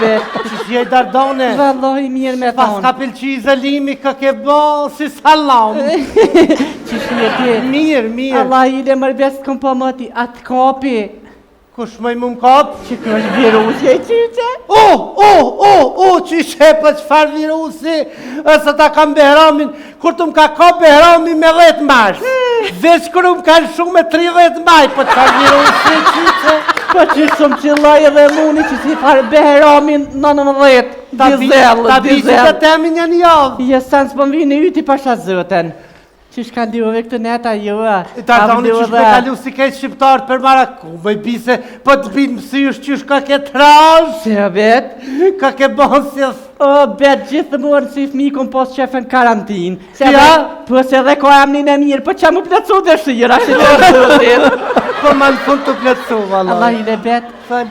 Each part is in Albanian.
bet. Qysh je Dardane? Vallahi mirë me Pas thonë. ka pëlqy izolimi, ka ke bo si sallam. Qysh je ti? Mirë, mirë. Allah i le mërë besë s'kom pa moti, a t'kapi. Kush më i mu më kap? Që kjo është virusi e qyqe? O, o, o, o, qyqe, po çfarë virusi? Ësë ta kam Behramin, kur të më ka kap Behrami me 10 mars. Veç kur më kanë shumë me 30 maj, po çfarë virusi, qyqe? Po që shumë qëlloj edhe muni që si farë Behramin 19, Ta bi, dizel, ta bi që të dizel. temin janë javë. Je sen s'po më vini yti pasha zëten. Qysh kaluve këtë neta ju a? Dardani qysh me kalu si krejt shqiptarët për mara ku më i bise, po të binë mësysh qysh ka ke trash, Se o bet? ka ke bon si O bet gjithmonë si fëmi kom pas qefën karantinë. Se Ja? edhe, po se edhe ka emnin e mirë, po që mu plotsu dëshira që të zotin. Po ma në fund të plotsu, Allah vallai. i le bet, Fal.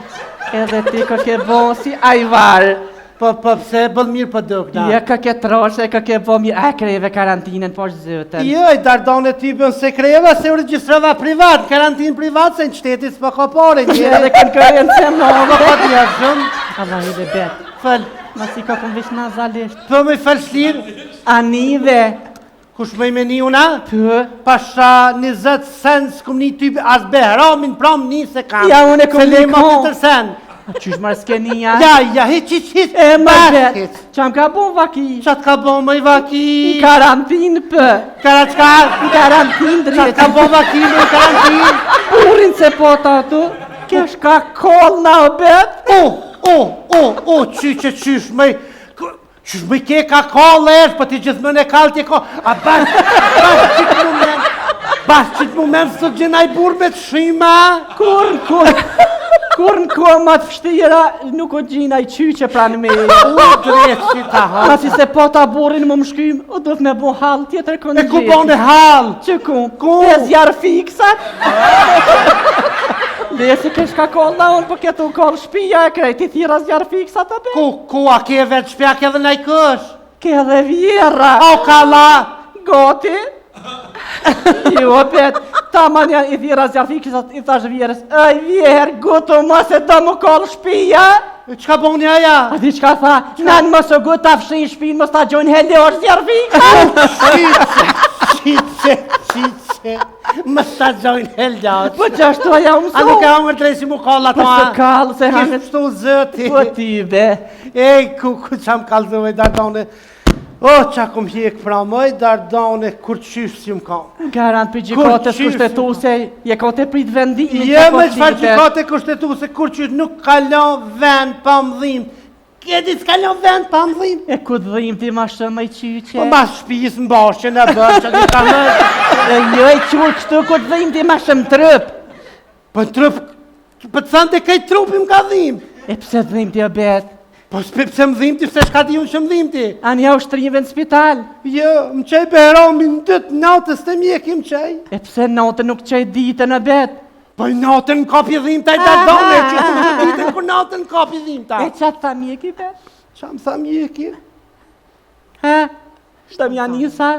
edhe ti ka ke bo si ajvar. Po, po, pse e bën mirë po duk, na? Ja ka ke troshe, ka ke bo mirë, a kreve karantinën, po zëtën. Jo, i Dardane ti bën se kreva, se u regjistrova privat, në karantinë privat, se në qytetit s'po ka pare, Që njeri. edhe konkurrencë e Po madhe. ka t'jashëm, Allah i le bet, fal. masi ka kom veç nazalisht. Po më i fal shlirë, Anive, kush më i meni una? pë, Pasha 20 sen s'kum një typ, as Behramin pram një se kam. Ja, unë e kom Se le një ma ko. tjetër sen. A qysh marrë s'kenia? Ja, ja, hiq, hiq, hiq. E më Bash bet, hiq. që më ka bo vaki? Qa t'ka bo më i vaki? Karantinë pë, Kara qka? karantinë Qa drejt. t'ka bo vaki më i karantinë? Burrin se po ta ato, kesh ka koll na o bet. O, o, o, o, qyqe, qysh më i... Qysh më i ke ka kallë është, po ti gjithmonë e kallë ti ka... A bash, bash qitë moment, bash qitë moment së gjenaj burr me të shima? Kur në kur, kur në kohë më të vështira, nuk o gjina i qyqe pranë me. U, drejt që ta ha. Masi se po ta burrin më më shkym, o do të me bo hall tjetër kënë E ku bone hall? Që ku? Ku? Te zjarë fiksat. Le se kesh ka koll na unë, po ketu koll shpia e krejt, i thira zjarë fiksat a be. Ku, ku, a ke vetë shpia, ke dhe naj kësh? Ke edhe vjerra. O, kalla! Goti? Jo, opet, ta man janë i thira zjarrfikësat, i thash vjerës, ej vjerë, goto ma se do më koll shpia. E Çka boni aja? A di çka tha, nan mos o gut ta fshin shpinë, mos ta gjojnë heliosh zjarrfikësat. Qiqe, qiqe, mos ta gjojnë heliosh. Po që ashtu aja u A nuk e mësu? hongër drejt si mu kalla Po ato, se a? kallë, se Kish hangët. pështu zëti. Po ti be. Ej, ku, ku qa më kalzove, Dardane. O, qa kum hjek pra moj, Dardane, kur qysh si më kam. Garant për gjykatës Kur qysh- kushtetuese, je ka të prit vendimin. Je që po me çfarë flitet. gjykate kushtetuese, kur qysh nuk kalon vend pa më dhimt. Kedi s'kalon vend pa më dhimt. E ku të dhim ti ma shumë i qyqe? Po mas shtëpisë në bashqe në bërë, që di ka më. E jo e qurë kështu ku të dhim ti ma shumë trup. Po në trup, po të thënë të krejt trupi më ka dhimt. E pse të dhim ti o bet? Po s'pe pse më dhimti, pse shka di unë që më dhimti? Ani ja u shtrive në spital. Jo, më qej Behrami në dytë natës të mjeki më qej. E pse natën nuk qej ditën e bet? Po i natën më kapi dhimta i Dardane, që të më ditën kur natën më kapi dhimta. E qa të tha mjeki bet? Qa më tha mjeki? Ha? Shtë më janë nisa?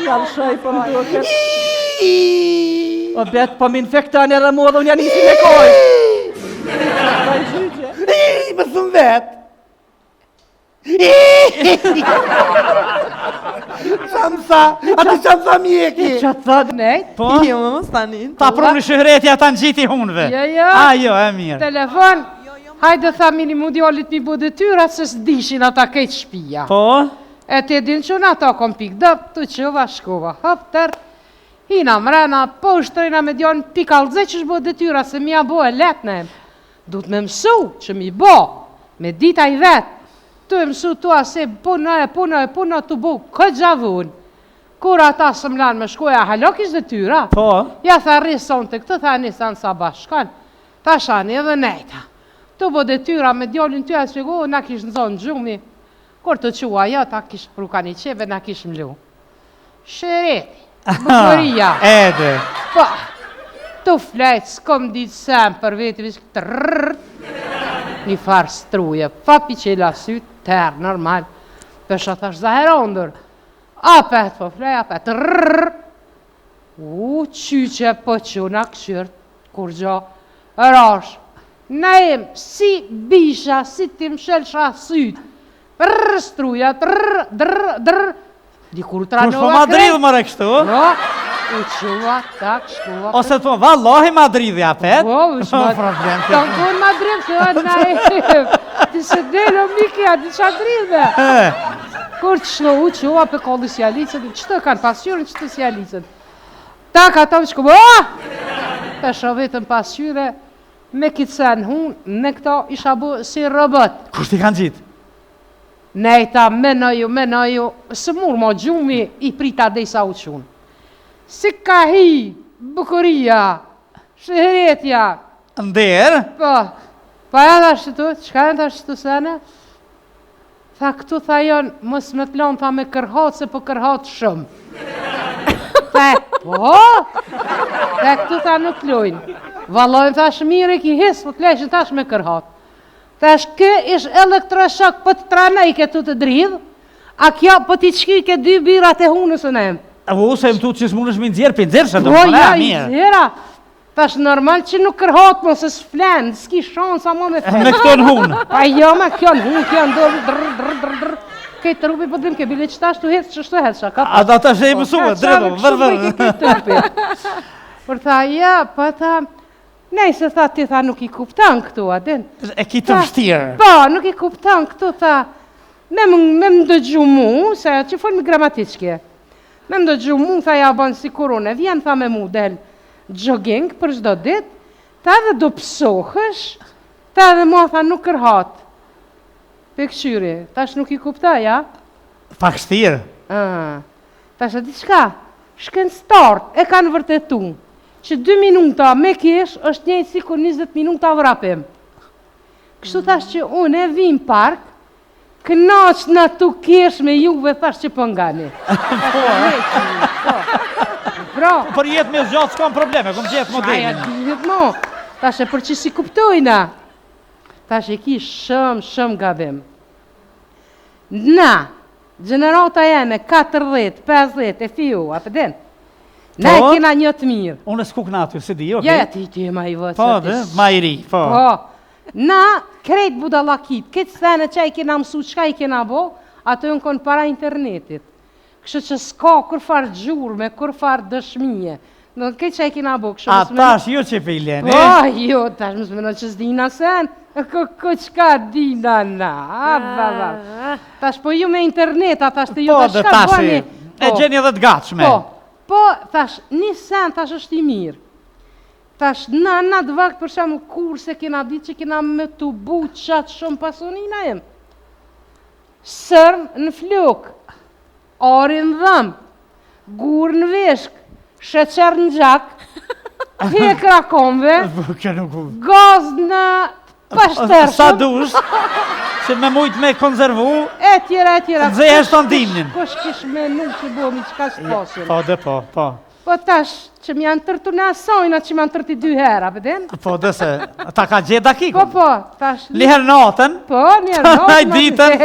Ja lëshoj po më duket. O bet, po më infekton edhe mua dhe unë janë nisi me kojë. Qa qyqe? I, më thëmë vetë. Qa më tha? A ti qa më tha mjeki? Qa të tha? Nejt? Po? Jo, më mos tani. Ta pruni shëhreti ata në gjiti hunve. Jo, jo. A, jo, e mirë. Telefon. Hajde tha mini mu djallit mi bo detyrat se s'dishin ata krejt shpia. Po? E ti din që unë ato kom pik dëp, tu qova, shkova, hop, tër, hina mrena, po ushtrojna me djalin pikallze që shbo detyra, se mi a bo e let ne. Du të me mësu, që mi bo, me dita i vet. Tu e mësu tu ase puno e puno e puno, tu bo këgja vunë. Kur ata së më lanë me shku, e hala kish detyra. Po? Ja tha rri sonte këtë, tha nisan sa bashkon. Tash ani edhe nejta. Tu bo detyra me djalin ty, a shpjego, na kish nxonë gjumi. Kur të qua ajo, ta kish pru ka një qebe, na kish mlu. Shëreti, bukuria. Ede. Po, tu flejt, s'kom ditë sen për veti, veç trrrr, një farë struje, pa pi qela syt, terë, normal. Pesha thash, zaher ondër. Apet po flej, apet, trrrr. U, qyqe, po quna, këshyrt, kur gjo. Rash. Naim, si bisha, si t'i mshelsha sytë. Prrr, struja, trrr, drr, drr. Dikur Kush po tranova ma dridh more kështu? Po, u çua, tak, shkova. Ose të vallahi ma dridhi apet. Po, është ma... problem. Ta më thonë ma dridh, se o, Naim. Ti se delo, Miki, a di qa dridhe? Kur të shlo, u çua, pe kolli sjalicën, qëto kanë pasqyrën, qëto sjalicën. Tak, ata më shku, ah! Të shoh vetëm pasqyre, me kitë sen hun, me këto isha bo si robot. Kush t'i kanë gjitë? Nejta, menoju, menoju, së mur mo gjumi, i prita dejsa u qunë. Si ka hi, bukuria, shëhretja, Nder? po, pa ja thash qëtu, qka janë thash qëtu sene? Tha këtu tha janë, mos me të lanë, tha me kërhat, se po kërhat shumë. Tha, po? Tha këtu tha nuk lojnë. Vallojnë thash mirë e ki his, po të lejshin thash me kërhat. Thash kë ish elektroshok po të tranoj ke tu të dridh, a kjo po t'i qky ke dy birat e hunës e nem. O, se më tu që s'munësh mi nxjerr, pi nxjerr se do Po, të ja, më i mirë. nxjera. Thash normal që nuk kërhat mo se s'flen, s'ki shansa mo me flen. Me këto në hunë. Pa jo, ma kjo në hunë, kjo në dorë, drr, drr, drr, drr. Këtë trupi po të ke bile që tash tu hec, që shtu hec, ka A do ta shej mësua, dredho, vër vër. Por tha, ja, po tha, nejse tha, ti tha nuk i kupton këtu, a din? E ki të vështirë. Po, nuk i kupton këtu, tha, me më, me më dëgju mu, se ajo që folmi gramatiçke. Me më dëgju mu, tha, ja bën sikur unë, e vjen, tha, me mu del jogging për çdo ditë, tha edhe do psohesh, tha edhe mua, tha, nuk kërhat. Pe këqyri, tash nuk i kuptoj, a? Pak vështirë. Ah, tash e di çka? Shkencëtarët e kanë vërtetu që 2 minuta me kesh është njëjtë sikur 20 minuta vrapim. Kështu thash që unë e vi në park, knaq na tu kesh me juve, thash që po ngani. Po, po. Pra, Për jetë me zgjatë s'kam probleme, kom gjetë Aja, modelin. dihet mo. Tash e për që si kuptojna. Tash e ki shumë, shumë gabim. Na, gjenerata jeme 40, 50, e fiu, a pëden? Na e Po. kena një të mirë. Unë s'kuk na aty, si di, okej. Ja, ja, ti, ti e ma i vëtë. Po, dhe, ma i ri, po. Po. Na, krejt budallakit, këtë sene që i kena mësu, çka i kena bo, ato janë konë para internetit. Kështu që s'ka kurfar gjurme, kurfar dëshmije. Në këtë që i kena bo, kështu A mos meno- tash ju që pe i leni. Po, jo, tash mos meno që s'dina sen. Ko, ko çka dina na, a, ba, ba. Tash po ju me internet, a tash të ju Po, tash dhe çka tash bëni? e gjeni edhe të gatshme. Po, po, thash, një sen tash është i mirë. Tash, na, na të vakt, për shembull, kur se kena ditë që kena me të bu qatë shumë pasunina jem. Sërm në fluk, ari në dhëm, gur në veshk, sheqer në gjak, hekra komve, Po, Kjo nuk u... gaz në pashtershëm, Sa dush, që me mujt me konzervu, e tjera, e tjera. Nxehesh ton dimnin. Kush kish me nu që bëhemi qka së pasun. Po, dhe po, po. Po tash, që më janë tërtu në asojna, që më janë tërti dy herë, a pëden? Po, dhe se, ta ka gjetë dakikun. Po, po, tash... Një herë natën, Po, një herë natën, Ai ditën.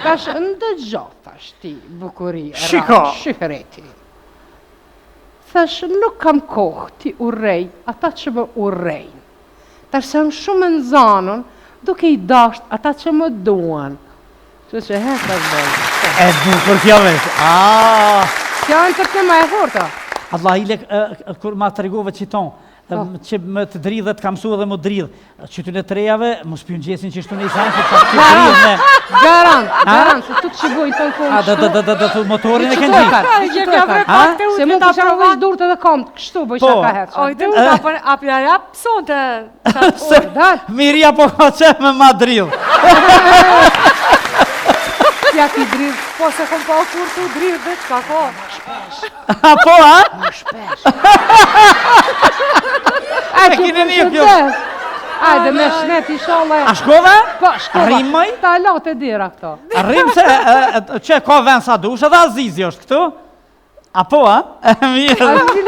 Tash, ndëgjo, thash ti, bukuri, e Shiko. ra, Shihreti. Thash, nuk kam kohë ti urrej, ata që më urrejnë. Tash se jam shumë e nxanun, duke i dasht ata që më duan. Kështu që he, tash bëj. e bukur kjo vesh. A, Kjo janë të të ma e forta. Allah ile, e, e, kur ma tregove që ton, e, Po. që më të dridhet, kam mësu edhe më dridh. Që ty në trejave, mos pjën gjesin që shtu në i sanë, se pa të dridh me... Garant, garant, se tu të që bojnë të në kohë A, do, do, do, do, do, do, motorin e Qëto kënë e gjithë. kanë, Ai, qëto që e ka kanë. vre pak të Se utë mu ta për shembull prova. veç durët edhe komt, kështu bëj Po. shaka herë. Oj, të utë, apo apo ja jap sonte. Se, Dal, Miria po ka që me ma dridh. ja ti dridh Po se kom pa kur tu dridh dhe çka ka. A po, a? më shpesh. A E keni një kjo. Ajde, me shnet, inshallah. A shkove? Po, shkova. Rrimoj? Ta lot e dera këto. Rrim se e, e, që ka vend sa dush, edhe Azizi është këtu. A po, a? Mirë. Azizi.